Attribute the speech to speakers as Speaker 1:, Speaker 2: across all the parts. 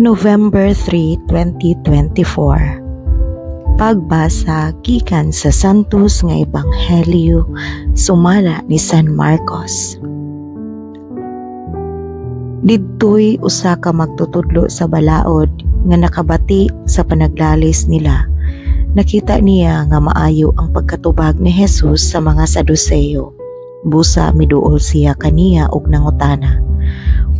Speaker 1: November 3, 2024. Pagbasa gikan sa Santos nga Ebanghelyo sumala ni San Marcos. Didtoy usa ka magtutudlo sa balaod nga nakabati sa panaglalis nila. Nakita niya nga maayo ang pagkatubag ni Jesus sa mga Saduseo. Busa miduol siya kaniya og nangutana,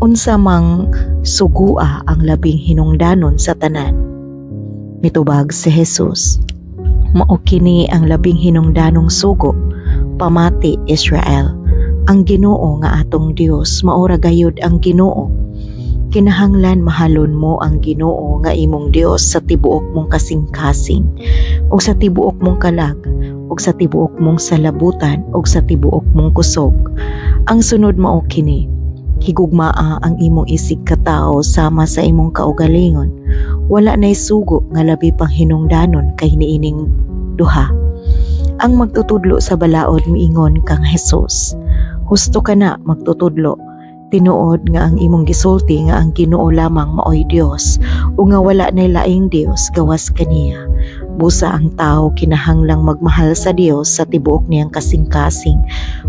Speaker 1: "Unsa mang sugua ang labing hinungdanon sa tanan?" Mitubag si Jesus, "Mao kini ang labing hinungdanong sugo: Pamati, Israel, ang Ginoo nga atong Dios mao ra gayud ang Ginoo. Kinahanglan mahalon mo ang Ginoo nga imong Dios sa tibuok mong kasing-kasing ug sa tibuok mong kalag ug sa tibuok mong salabutan ug sa tibuok mong kusog. Ang sunod mao kini: higugmaa ang imong isig katawo sama sa imong kaugalingon. Wala nay sugo nga labi pang hinungdanon kay niining duha." Ang magtutudlo sa balaod miingon kang Jesus, "Husto kana, magtutudlo. Tinuod nga ang imong gisulti nga ang Ginoo lamang maoy Dios ug nga wala nay laing Dios gawas kaniya. Busa ang tawo kinahanglang magmahal sa Dios sa tibuok niyang kasing-kasing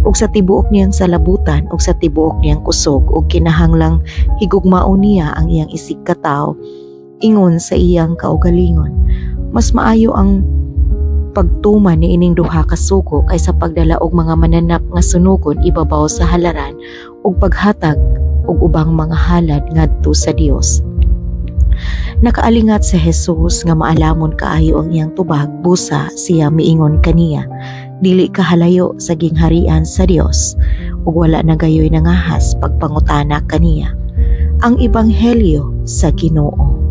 Speaker 1: ug sa tibuok niyang salabutan ug sa tibuok niyang kusog, ug kinahanglang higugmaon niya ang iyang isig katawo ingon sa iyang kaugalingon. Mas maayo ang pagtuman niining duha ka sugo kaysa pagdala og mga mananap nga sunugon ibabaw sa halaran ug paghatag og ubang mga halad ngadto sa Dios." Nakaalingat si Jesus nga maalamon kaayo ang iyang tubag, busa siya miingon kaniya, "Dili ka halayo sa gingharian sa Dios," ug wala na gayoy nangahas pagpangutana kaniya. Ang Ebanghelyo sa Ginoo.